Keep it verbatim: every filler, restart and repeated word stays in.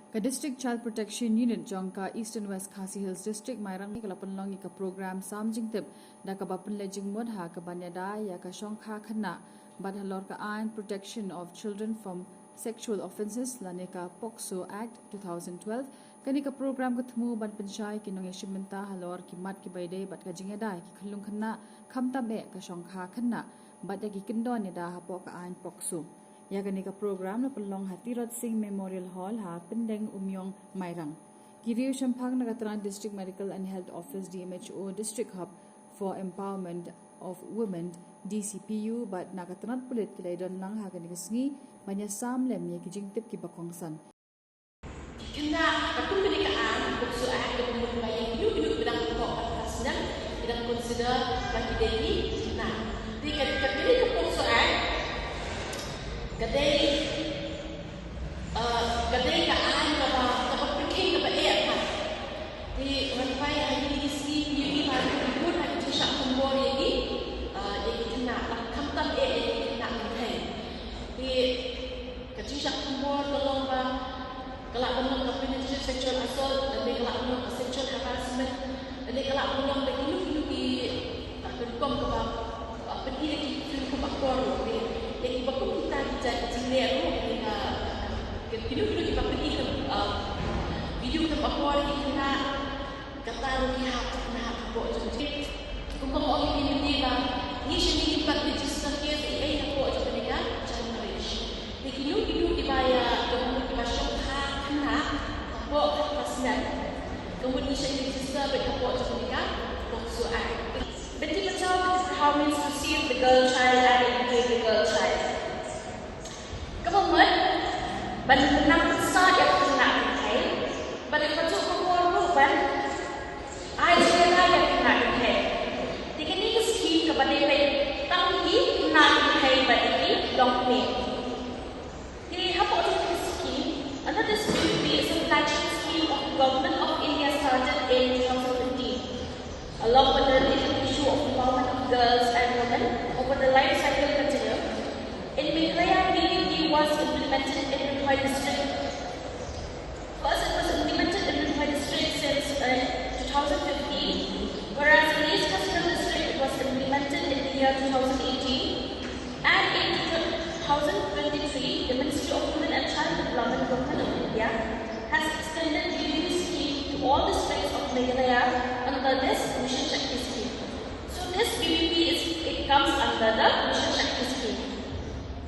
Ka District Child Protection Unit jong ka Eastern West Khasi Hills District, Mairang, ka la pynlong ïa ka program sam jingtip da kaba pynleit jingmut ha kaban ïada ïa ka shongkha khynnah bad halor ka aiñ Protection of Children from Sexual Offences lane ka POCSO Act two thousand twelve. Kane ka program ka thmu ban pynshai ki nongïashim bynta halor ki mat kiba ïadei bad ka jingïada ïa ki khyllung khynnah, khamtam eh ka shongkha khynnah bad ïa ki kyndon ïada hapoh ka aiñ POCSO. Ïa kane ka program la pynlong ha Tirot Sing Memorial Hall ha Pyndengumiong, Mairang. Ki riew shemphang na ka tnat District Medical and Health Office, D M H O, District Hub for Empowerment of Women, D C P U, bad na ka tnat pulit ki la ïadon lang ha kane ka sngi ban ïasam lem ïa ki jingtip kiba kongsan. Ki khynnah, katkum kane ka aiñ, POCSO Act, ka mut ba ïa kino kino kiba dang hapoh ka arphew snem, ki dang consider ba ki dei ki khynnah. Te ka, ka, kane ka POCSO Act ka dei, uh, ka dei ka aiñ kaba, kaba pyrkhing, kaba eh artat. Te ngan phai ha ine i sngi, ïa ki ba ki bun ha ki jingshah thombor ïa ki, uh, ïa ki khynnah, khamtam eh ïa ki khynnah kynthei. Te ka jingshah thombor ka long ba ka lah ban long ka penetrative sexual assault, lane ka lah ban long ka sexual harassment, lane ka lah ban long da kino kino ki, ah, ka rukom kaba, ah, pyni da ki film kum aktor ruh, lane da kiba kum kita ki jait jingleh ruh, lane ka, ka kino kino kiba pyni ka, ah, video kum aktor ki khynnah. Kata ruh ki hap, na hapoh jong ki. Kumba nga ong ïa phi mynta ba ngi sha ngi ngim pat register case ei ei hapoh jong kane ka child marriage. Te kino kino kiba ïa, ka mut kiba shongkha khynnah hapoh ka snem, ka mut ngi sha ngi register beit hapoh jong kane ka POCSO Act. Beti bachao, beti padhao means to save the girl child and educate the girl child. Kaba mut ban pynnang pynsah ïa ka khynnah kynthei bad ïa kajuh ka por ruh ban ai jingïada ïa ka khynnah kynthei. Te kane ka skim kaba dei peit tang ïa ki khynnah kynthei bad ïa ki longkmie. Te hapoh jong ka skim, under this B B P is a flagship scheme of the Government of India started in two thousand fifteen. Along with the related issue of empowerment of girls and women over the life cycle continuum, in Meghalaya, B B P was implemented in Ri Bhoi district. First, it was implemented in Ri Bhoi district since, uh, two thousand fifteen, whereas in East Khasi Hills district, it was implemented in the year two thousand eighteen. And in two thousand twenty-three, the Ministry of Women and Child Development, Government of India, has extended B B P scheme to all districts of Meghalaya under this Mission Shakti scheme. So this B B P is, it comes under the Mission Shakti scheme.